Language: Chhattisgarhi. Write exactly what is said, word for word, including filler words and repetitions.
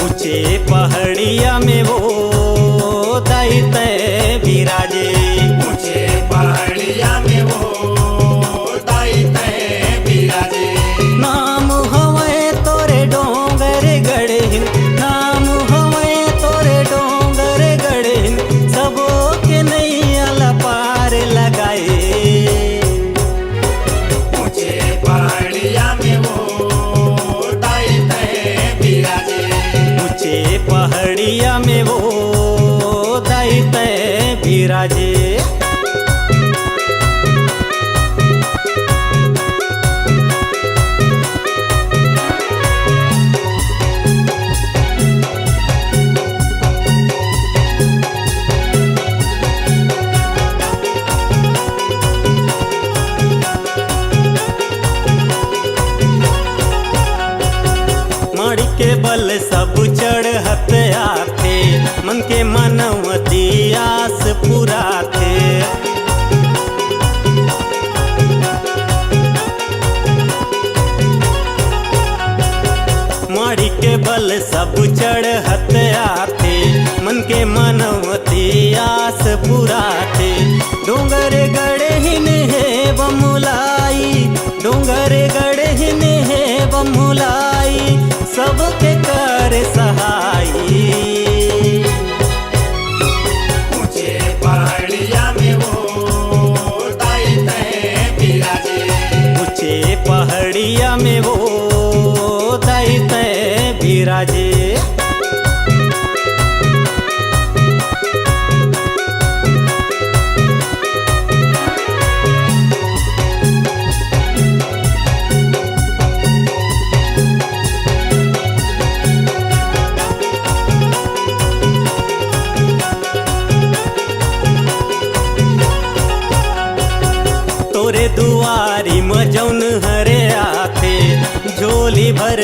ऊंचे पहाड़िया में वो दाई तैं बिराजे। ऊंचे पहाड़िया में वो दाई तैं बिराजे। नाम हवय तोरे डोंगरगढ़ हिल, नाम हवय तोरे डोंगरगढ़ हिल, सबो के नैया ला पार लगाए। ऊंचे पहाड़िया में वो दाई तैं बिराजे। ऊंचे पहाड़िया में वो दाई तैं बिराजे। माड़ी के बल सब चढ़त आथे, मन के मनवती आस पुराथे। माड़ी के बल सब चढ़त आथे, मन के मनवती आस पुराथे। डोंगरगढ़ हिन हे बमुलाई, डोंगरगढ़ हिन हे बमुलाई, सबके कर सहाई। ऊंचे पहाड़िया में वो दाई तैं बिराजे। ऊंचे पहाड़िया में वो दाई तैं बिराजे। तोरे दुआरी म जौन हरे आथे, झोली भर